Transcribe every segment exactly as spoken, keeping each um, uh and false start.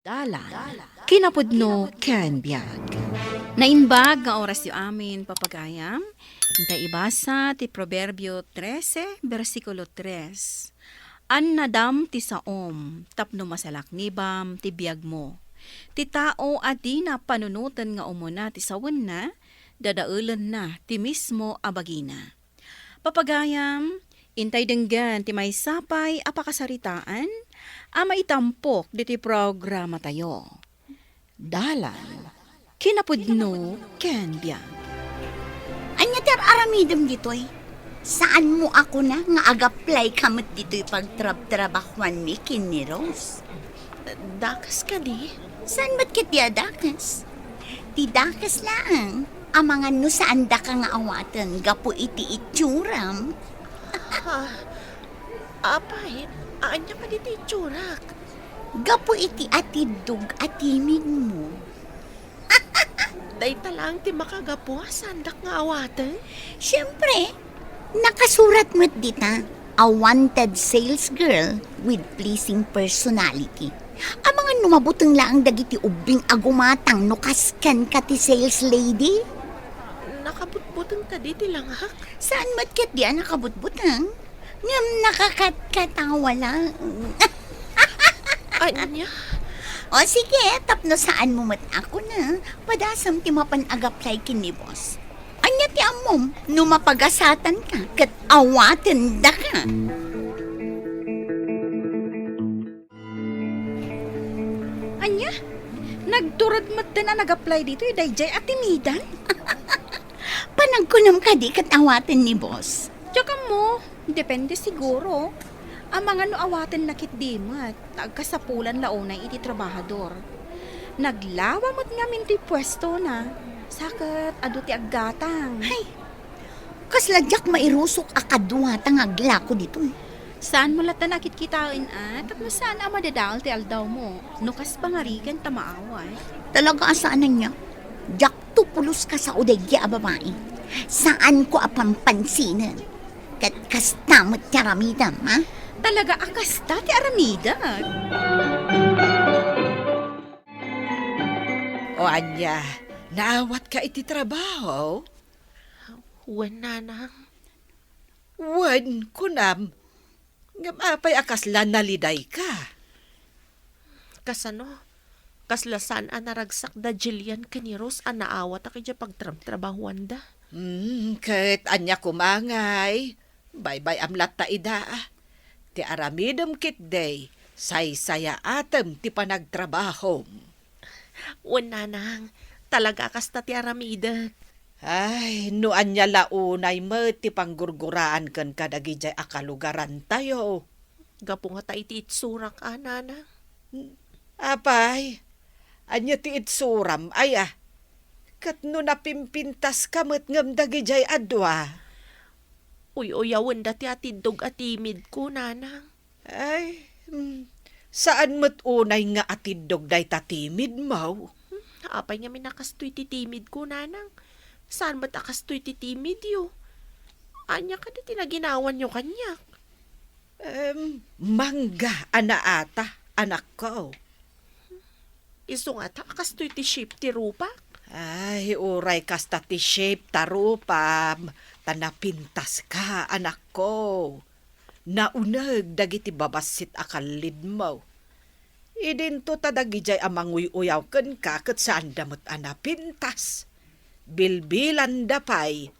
Dalan, kinapudno ken biag. Naimbag nga orasyo amin, papagayam. Intay ibasa ti Proverbio trese, bersikulo tres. Annadam ti saom tapno masalaknibam ti biagmo. Ti tao a dina panunoten nga umuna ti sawenna, dadaelenna ti mismo a bagina. Papagayam, intay denggen ti maysa pay a pakasaritaan a maitampok ditoy programatayo. Dalan, kinapudno ken biag. Ania ti ar-aramidem ditoy? Saanmo a kuna nga agaplayka met ditoy pagtrabtrabahuanmi ken ni Rose? Dakes kadi? Saan met ketdi a dakes? Ti dakes laeng, amangan no saandaka nga awaten gapu iti itsuram. Ah, apay, ania kadi ti itsurak? Gapu iti atiddog a timidmo. Dayta laeng ti makagapu a saandak nga awaten? Siempre, nakasurat met dita, "A wanted sales girl with pleasing personality." Amangan no mabuteng laeng dagiti ubbing a gumatang no kas kenka ti sales lady? Nakabutbuteng kadi ti langak? Saan met ketdi a nakabutbuteng? Ngem nakakatkatawa laeng. Ania? O sige, tapno saanmo met a kuna, padasem ti mapan agaplay ken ni boss. Ania ti ammom no mapagasatanka ket awatendaka? Ania? Nagtured metten a nagaplay ditoy daydiay a timidan? Panagkunam kadi ket awaten ni boss? Diak ammo, depende siguro. Amangan no awatenna ketdi met, ta agkasapulan la unay iti trabahador. Naglawa met ngamin ti puestona, sa ket adu ti aggatang. Hay, kasla diak mairusok a kaduata nga aglako ditoy. Saanmo latta a kitkitaen, a, tapno saan a madadael ti aldawmo, no kas pangarigan ta maawat. Talaga a saan ania? Diakto pulos kasao daydiay a babai. Saanko a pampansinen. Ket kasta met ti aramidem, a? Talaga a kasta ti aramidek. O ania, naawatka iti trabaho? Wen, nanang. Wen, kunam. Ngem apay a kasla nalidayka? Kasano? Kasla saan a naragsak da Jillian ken ni Rose a naawatak idiay pagtrabtrabahuanda. Hmm, ket ania koma ngay? Baybay-am latta ida. Ti aramidem ketdi, saysayaatem ti panagtrabahom. Wen, nanang, talaga a kasta ti aramidek. Ay, no ania la unay met ti panggurguraan kenka dagidiay a kalugarantayo. Gapu ngata iti itsurak a, nanang. Apay, ania ti itsuram, aya? Ket no napimpintaska met ngem dagidiay a dua? Uy-uyawenda ti atiddog a timidko, nanang. Ay, mm, saan met unay nga atiddog dayta timidmo? Hmm, apay ngamin a kastoy ti timidko, nanang? Saan met a kastoy ti timidyo? Ania kadi ti naginawanyo kaniak? Em, mangga a naata, anakko. Isu ngata a kastoy ti shape ti rupak? Ay, uray kasta ti shape ta rupam, ta napintaska, anakko. Nauneg dagiti babassit a kallidmo. Idinto ta dagidiay a manguy-uyaw kenka ket saanda met a napintas. Bilbilanda pay.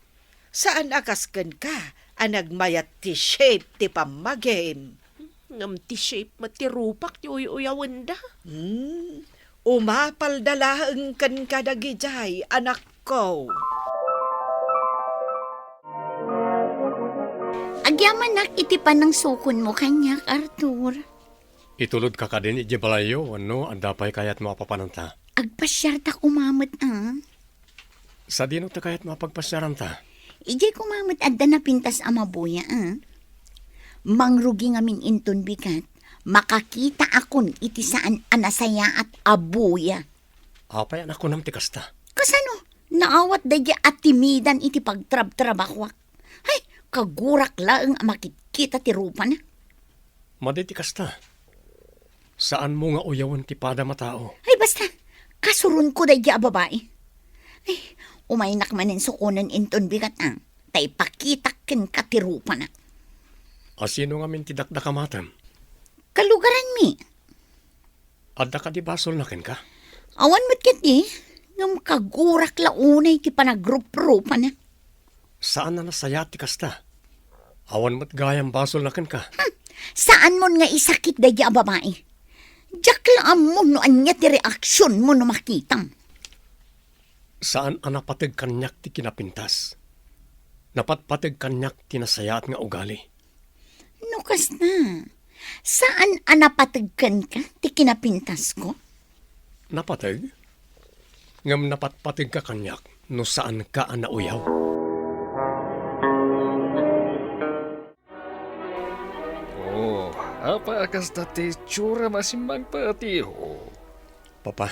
Saan a kas kenka a nagmayat ti shape ti pammagim. Ngem ti shape met ti rupak ti uy-uyawenda. Hmm, umapalda laeng kenka dagidiay, anakko. Agyamanak iti panangsukonmo kaniak, Arthur. Itulodka kadin idiay balayyo wenno adda pay kayatmo a papananta? Agpasiarta koma met, a. Sadino ti kayatmo a pagpasiaranta? Idiay koma met adda napintas a mabuya, a. Mangrugi ngamin inton bigat, makakitaakon iti saan a nasayaat a buya. Apay a nakunam ti kasta? Kasano? Naawat daydiay a timidan iti pagtrabtrabahuak. Hay, kagurak laeng a makitkita ti rupana. Madi ti kasta. Saanmo nga uyawen ti padam a tao. Ay, basta, kasuronko daydi a babai. Ay, umaynak manen sukonen inton bigat, a, ta ipakitak kenka ti rupana. A, sino ngamin ti dakdakamatem? Kalugaranmi. Adda kadi basolna kenka? Awan met ketdi, ngem kagurak la unay ti panagruprupana. Saan a nasayaat ti kasta. Awan met gayam basolna kenka. Hmm, saanmon nga isakit daydi a babai. Diak la ammo no ania ti reaksionmo no makitam. Saan a napateg kaniak ti kinapintas. Napatpateg kaniak ti nasayaat nga ugali. No kasta, saan a napateg kenka ti kinapintasko? Napateg? Ngem napatpategka kaniak no saanka a nauyaw. Oh, apay a kasta ti itsuram a simmangpet, iho? Papa,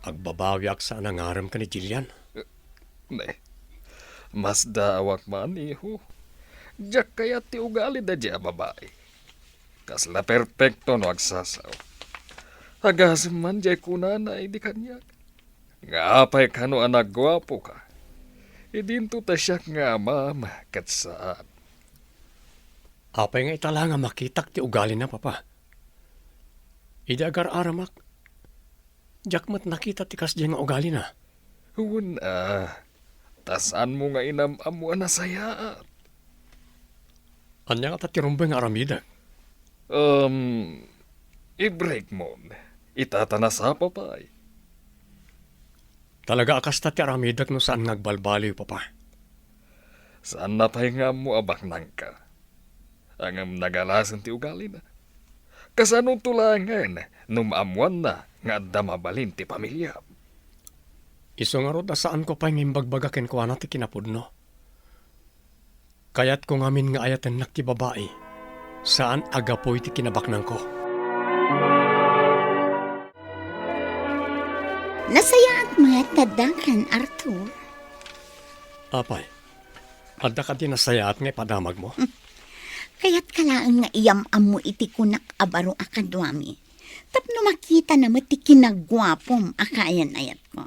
agbabawiak sa a nangarem ken ni Jillian. Ne, masdaawak man, iho. Diak kayat ti ugali daydi a babai. Kasla perpekto no agsasao. Agasem man diay kunana idi kaniak. Nga apay kano a nagguapoka? Idinto ta siak nga amam ket saan. Apay nga ita la nga makitak ti ugalina, Papa? Idi agar-aramak, diak met nakita ti kasdiay nga ugalina. Wen a, ta saanmo nga inam-ammo a nasayaat. Ania ngata ti rumbeng nga aramidek? Um, ibrekmon. Ita ta nasapa pay. Talaga a kasta ti aramidek no saan nga agbalbaliw, Papa. Saanna pay nga ammo a baknangka. Ngem nagalasen ti ugalina. Kasanonto laengen no maammoanna nga adda mabalin ti pamiliam? Isu ngarud a saanko pay nga imbagbaga kenkuana ti kinapudno. Kayatko ngamin nga ayatennak ti babai, saan a gapu iti kinabaknangko. Nasayaat met ti addakan, Arthur. Apay, adda kadi nasayaat nga ipadamagmo? Kayatka laeng nga iyam-ammo iti kunak a baro a kaduami. Tapno makitana met ti kinaguapom a kaayan-ayatko.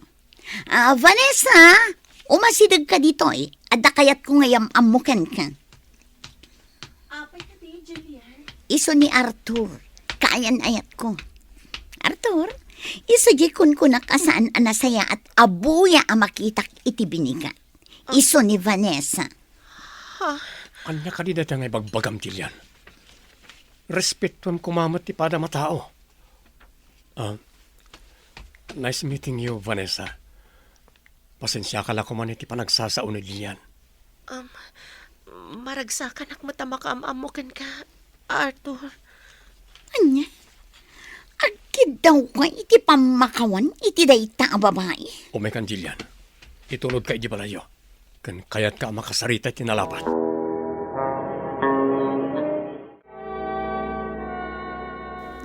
Ah, Vanessa, umasidegka ditoy. Adda kayatko nga iyam-ammo kenka. Apay kadi, Julian? Isu ni Arthur. Kaayan-ayatko. Arthur, isu diay kunkunak a saan a nasayaat a buya a makitak iti binigat. Isu ni Vanessa. Ha? Ania kadi dayta nga ibagbagam, Jillian? Respetuem koma met ti padam a tao. Ah, nice meeting you, Vanessa. Pasensiaka la koman iti panagsasao ni Jillian. Um, maragsakanak met a makaam-ammo kenka, Arthur. Ania? Agkiddawka iti pammakawan iti dayta a babai? Umaykan, Jillian. Itulodka iti balayyo. Ken kayatka a makasarita iti nalabat.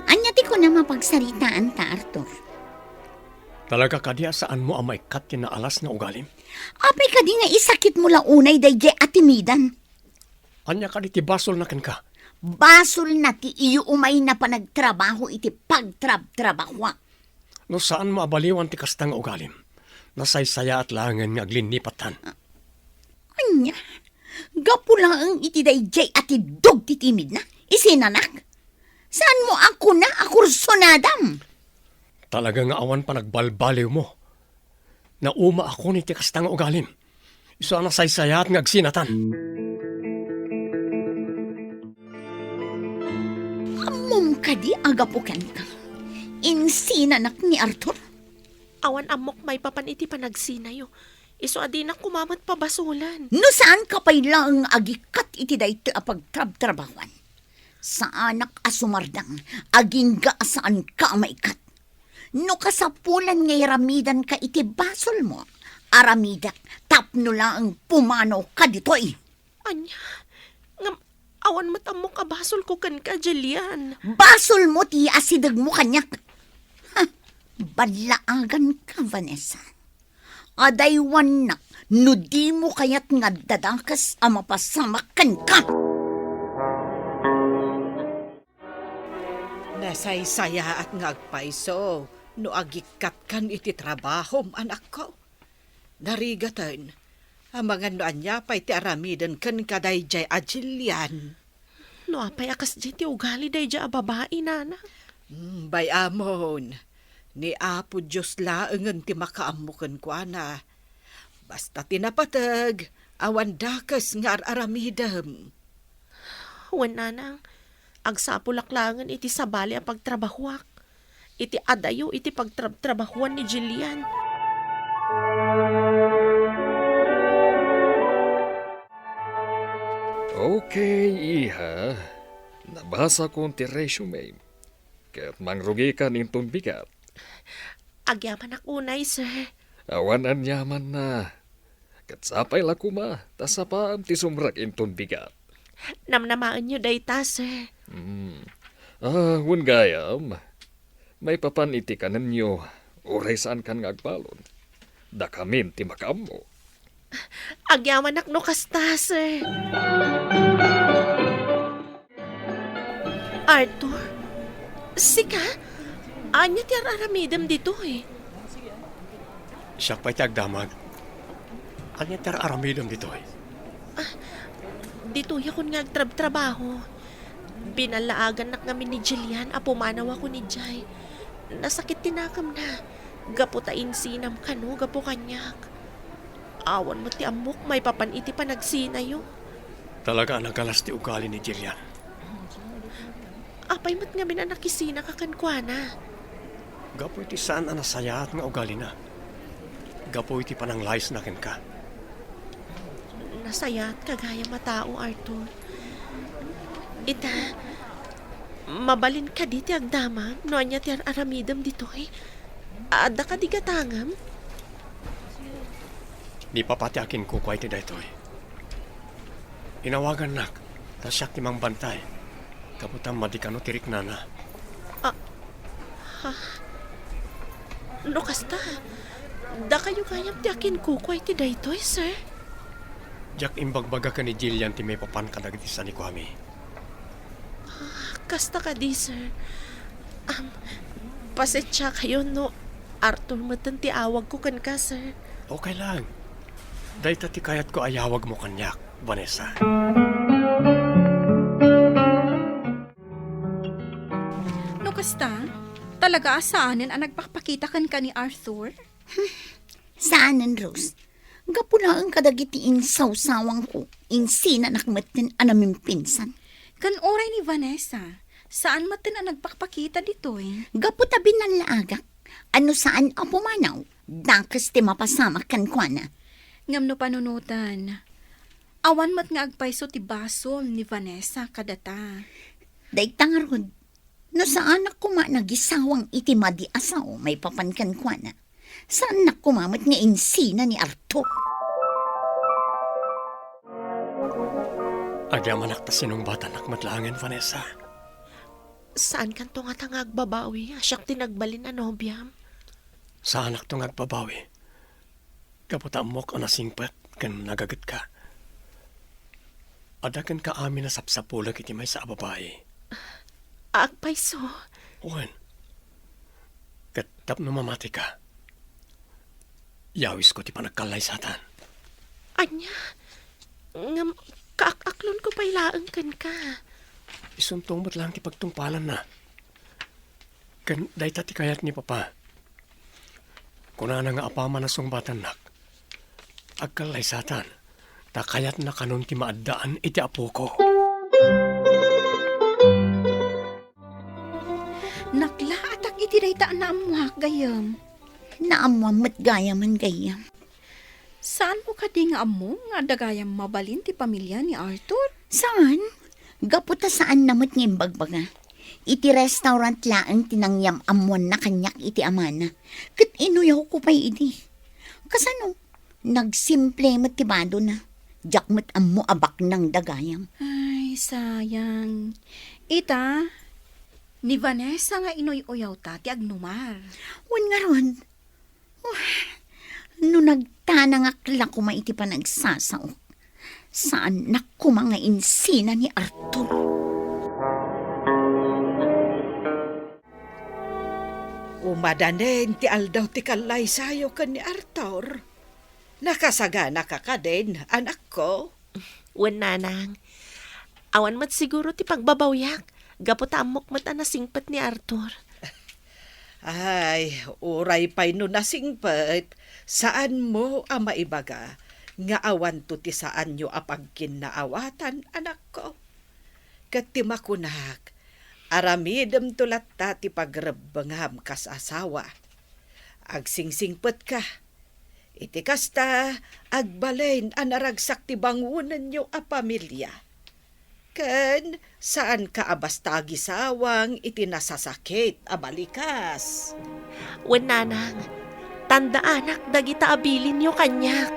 Ania ti kunam a pagsaritaanta, Arthur? Talaga kadi a saanmo a maikkat ti naalas nga ugalim? Apay kadi nga isakitmo la unay daydiay a timidan? Ania kadi ti basolna kenka? Basolna ti iyo umayna panagtrabaho iti pagtrabtrabahoak. No saanmo a baliwan ti kasta nga ugalim, nasaysayaat laengen nga aglinnipattan. Ania? Gapu laeng iti daydiay a tiddog ti timidna? Isinanak? Saanmo a kuna a kursunadam? Talaga nga awan panagbalbaliwmo. Naumaakon iti kasta nga ugalim. Isu a nasaysayaat nga agsinatan. Ammom kadi a gapu kenka, insinanak ni Arthur? Awan ammok maipapan iti panagsinayo. Isu a dinak koma met pabasolan. No saanka pay laeng nga agikkat iti daytoy a pagtrabtrabahoan, saanak a sumardang agingga a saanka a maikkat. No kasapulan nga iramidanka iti basolmo, aramidek tapno laeng pumanawka ditoy. Ania? Ngem awan met ammok a basolko kenka, Jillian. Basolmo ti asidegmo kaniak. Ha, ballaaganka, Vanessa. Adaywannak no dimo kayat nga addadakes a mapasamak kenka. Ne, Saysayaat nga agpayso no agikkatkan iti trabahom, anakko. Narigaten, amangan no ania pay ti aramiden kenka daydiay a Jillian. No apay a kasdiay ti ugali daydiay a babai, nana? Hmm, bay-amon, ni Apo Dios laengen ti makaammo kenkuana. Basta ti napateg, awan dakes nga ar-aramidem. Wen, nanang, agsapulak laengen iti sabali a pagtrabahuak. Iti adayo iti pagtrabtrabahuan ni Jillian. Okay, iha. Nabasakon ti resume. Ket mangrugikan inton bigat. Agyamanak unay, sir. Awan aniamanna. Ket sapay la koma, ta sapaem ti sumrek inton bigat. Namnamaenyo dayta, sir. Hmm. Ah, wen gayam, maipapan iti kanenyo, uray saankan nga agbalon. Dakamin ti makaammo. Agyamanak no kasta, sir. Arthur? Sika? Ania ti ar-aramidem ditoy? Siak pay ti agdamag. Ania ti ar-aramidem ditoy? Ah, ditoyakon nga agtrabtrabaho. Binallaagannak ngamin ni Jillian a pumanawakon idiay. Nasakit ti nakemna. Gapu ta insinam kano gapu kaniak. Awan met ti ammok maipapan iti panagsinayo. Talaga a nagalas ti ugali ni Jillian. Apay met ngamin a nakisinaka kenkuana? Gapu iti saan a nasayaat nga ugalina. Gapu iti pananglayusna kenka. Nasayaatka gayam a tao, Arthur. Ita, mabalin kadi ti agdamag no ania ti ar-aramidem ditoy? Adda kadi gatangem? Ni Papa ti akinkukua iti daytoy. Inawagannak, ta siak ti mangbantay. Gapu ta madi kano ti riknana. Ah, ha? No kasta, dakayo gayam ti akinkukua iti daytoy, sir? Diak imbagbaga ken ni Jillian ti maipapan kadagiti sanikuami. Ah, kasta kadi, sir. Am, pasensya kayo no Arthur metten ti awagko kenka, sir. Okay lang. Dayta ti kayatko a yawagmo kaniak, Vanessa. No kasta, talaga a saanen a nagpakpakita kenka ni Arthur? Saanen, Rose. Gapu laeng kadagiti insawsawangko, insinanak metten a namimpinsan. Ken uray ni Vanessa, saan metten a nagpakpakita ditoy. Gapu ta binallaagak, a no saan a pumanaw, dakes ti mapasamak kenkuana. Ngem no panunoten, awan met nga agpayso ti basol ni Vanessa kadata. Dayta ngarud, no saanak koma nagisawang iti madi a sao maipapan kenkuana, saannak koma met nga insina ni Arthur. Agyamanak ta sinungbatannak met laengen, Vanessa. Saankanto ngata nga agbabawi a siak ti nagbalin a nobiam? Saanakto nga agbabawi. Gapu ta ammok a nasingpet ken nagagetka. Adda kenka amin a sapsapulek iti maysa a babai. Agpayso? Wen. Ket tapno mamatika, yawisko ti panagkallaysatan. Ania? Ngem kaak-aklonko pay laeng kenka. Isunto met laeng ti pagtungpalanna. Ken dayta ti kayat ni Papa. Kunana nga apaman a sungbatannak, agkallaysatan, ta kayatna kanon ti maaddaan iti apoko. Naklaatak iti dayta a naammuak, gayyem. Naammuam met gayamen, gayyem. Saanmo kadi nga ammo nga adda gayam mabalin ti pamilia ni Arthur? Saan? Gapu ta saanna met nga imbagbaga. Iti restaurant laeng ti nangyam-ammoanna kaniak iti amana. Ket inuyawko pay idi. Kasano? Nagsimple met ti badona. Diak met ammo a baknang da gayam. Ay, sayang. Ita, ni Vanessa nga inuy-uyawta ti agnumar. Wen ngarud, oh, no nagtanangak la koma iti panagsasaok, saannak koma nga insina ni Arthur. Umadanen ti aldaw ti kallaysayo ken ni Arthur. Nakasaganaka kadin, anakko? Wen, nanang. Awan met siguro ti pagbabawyak, gapu ta ammok met a nasingpet ni Arthur. Ay, uray pay no nasingpet, saanmo a maibaga nga awanto ti saanyo a pagkinnaawatan, anakko. Ket ti makunak, aramidemto latta ti pagrebbengam kas asawa. Agsingsingpetka. Iti kasta, agbalin a naragsak ti bangonenyo a pamilia. Ken saanka a basta agisawang iti nasasakit a balikas. Wen, nanang, tandaanak dagita a bilinyo kaniak.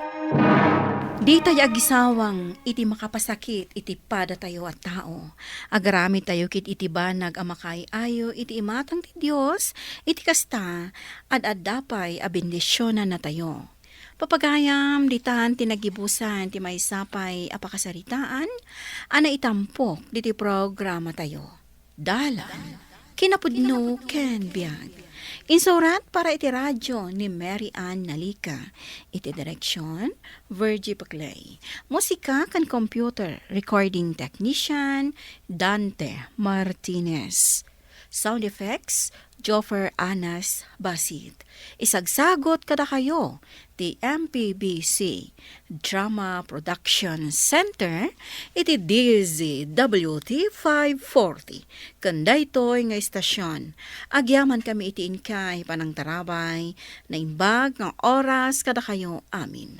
Ditay agisawang iti makapasakit iti padatayo a tao. Agaramidtayo ket iti banag a makaay-ayo iti imatang ti Dios, iti kasta, ad-adda pay a bendisionannatayo. Papagayam, ditan ti nagibusan ti maysa pay a pakasaritaan a naitampok ditoy programatayo. Dalan, kinapudno ken biag. Insurat para iti radio ni Mary Ann Nalica. Iti direksyon, Virgie Paclay. Musika ken computer recording technician, Dante Martinez. Sound effects, Joffer Anas Basit. Isagsagot kadakayo ti M P B C Drama Production Center iti D Z W T five forty. Ken daytoy nga istasyon, agyamankami iti inkay panangtarabay, naimbag nga oras kadakayo amin.